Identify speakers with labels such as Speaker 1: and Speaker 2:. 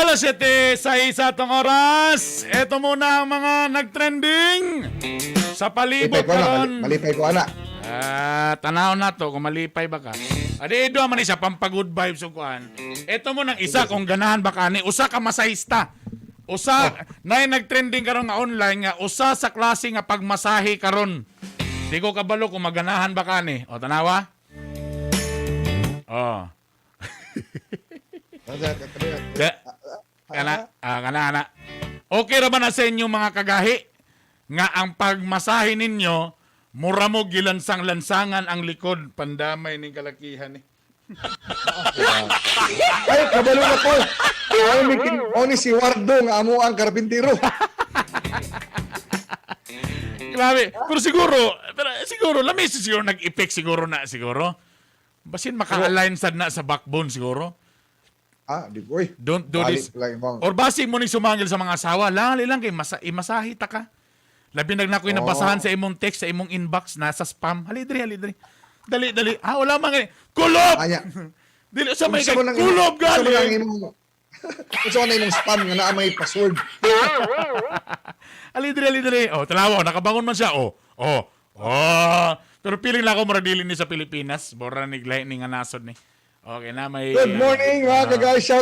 Speaker 1: Alas 7 sa isa tong oras. Ito muna ang mga nagtrending sa palibot
Speaker 2: Malipay ko na,
Speaker 1: karon.
Speaker 2: malipay ko ana.
Speaker 1: Ah, tanaw na to kung malipay ba ka. Adi do man isa pampa-good vibes ug kuan. Ito mo nang isa kung ganahan ba ka ni usa ka masahista. Usa na nagtrending karon nga online nga usa sa klase nga pagmasahe karon. Di ko kabalo kung maganahan ba ka ni. O, tanawa. Oh. Kana, ah, kana, kana. Okay ra ba na sa inyo, mga kagahi, nga ang pagmasahe ninyo mura mo gilansang-lansangan ang likod pandamay ning kalakihan ni?
Speaker 2: Ay, kabalo na ko. Ay, may ni si Wardo nga amo ang karpintero.
Speaker 1: Grabe. Pero siguro lami siguro nag-effect siguro na siguro. Basin maka-align sad na sa backbone siguro.
Speaker 2: Ah, di ko. Oy.
Speaker 1: Don't do
Speaker 2: Balik
Speaker 1: this.
Speaker 2: lang imong-
Speaker 1: Or basi mo ni sumangil sa mga asawa, lali lang kay masa imasahi ta ka. Labi nag na ko'y nabasahan sa imong text, sa imong inbox, nasa spam. Hali diri, hali diri. Dali, dali. Ah, wala man gani. Kulob!
Speaker 2: Anya.
Speaker 1: Dili sa may
Speaker 2: Unsa
Speaker 1: kay
Speaker 2: man ang
Speaker 1: kulob
Speaker 2: unsa man ang
Speaker 1: gali.
Speaker 2: imong unsa man ang imong spam nga naa may password.
Speaker 1: Ali diri, ali diri. Oh, tanawa, oh, nakabangon man siya. Oh. Pero piling lang ako murag dili ni sa Pilipinas. Bora ni glay ni nga nasod ni. Okay na may
Speaker 2: Good morning, mga kagay. Shout